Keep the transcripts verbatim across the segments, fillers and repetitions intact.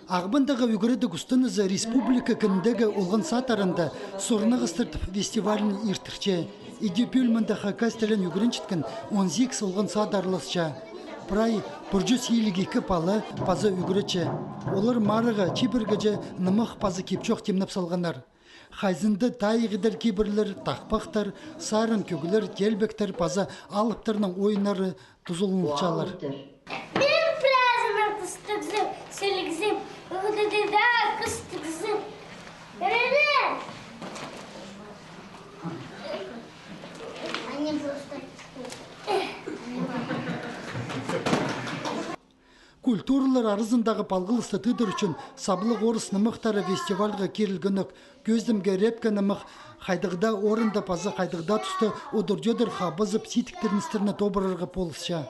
Ағбандағы ӱгредіг устынызы республика кініндегі олған садарында сурнағастыртып фестивальны иртірче. Иди пӱӱл мында хакас тілін ӱгренчеткен он сигіс олған садар араласча. Прай пір чӱс илиг ікі пала паза ӱгретче. Олар марығға чибіргіҷе нымах паза кип-чоох тимнеп салғаннар. Хайзында тайығ идер кибірлер, тахпахтар, сарын кӧглер, телбектер паза алыптарның ойыннары тузаланылчалар. Мин піреезін тустығзым, сілігзім, ығдыда кыстығзым. Ірелер! Они просто... Культуралар аразындағы палғалысты тыдыр ӱчӱн саблығ орыс нымахтары фестивальға кирілгенек. Кӧзідімге, репка нымах хайдағ даа орында паза хайдағ даа туста одырҷыдар хабазып, сидіктіріністерні тобырарға полысча.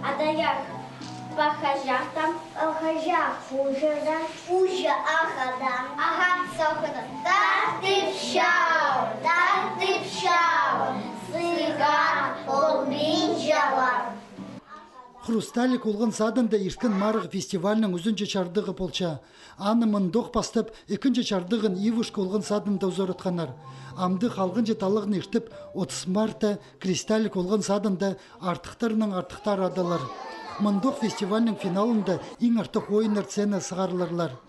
Адаяқ пахаҷахтан, алхаҷах хужадан, хужа ахадан, ахан сохыны тартып чаал, тартып чаал, сыйған ол минҷалар. Хрусталик олған садында ирткен марығ фестивальның ӱзінҷі чардығы полча. Аны мындох пастап, ікінҷі чардығын Ивушка олған садында узаратханнар. Амды халғанҷы таллағны иртіп, отыс мартта Кристаллик олған садында артыхтарның артыхтары адалар. Мындох фестивальның финалында иң артых ойыннар сценаа сығарыларлар.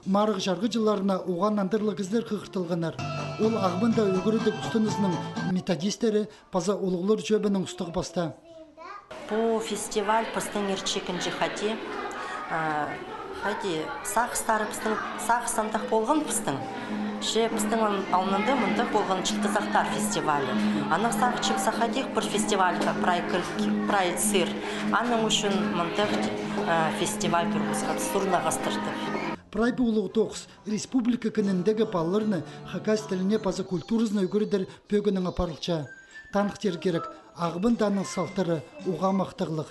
Марығ чарғыҷыларына уғаа нандырлығ кізілер хығыртылғаннар. Ол Ағбанда ӱгредіг устынызының методистері паза улуғлар чӧбінің устағ-пастаа. Пу фестиваль пістің иртче ікінҷі хати. А, хайди, сағыстары пістің, сағыс андағ полған пістің. Че пістің ал-, алнында мындағ полған Чылтызахтар фестивалі. Анаң сағынчам, сағынчам, хайдағ пір фестивальға прай кіл-, прай сыыр. Аның ӱчӱн мындағ, а, фестиваль турғысхан, сурнағастыртып. Прай пу улуғ тоғыс республика кініндегі палаларны хакас тіліне паза культуразына ӱгредер пӧгіннең апарылча. Таныхтир кирек, Ағбандағы аның салтары уғаа махтағлығ.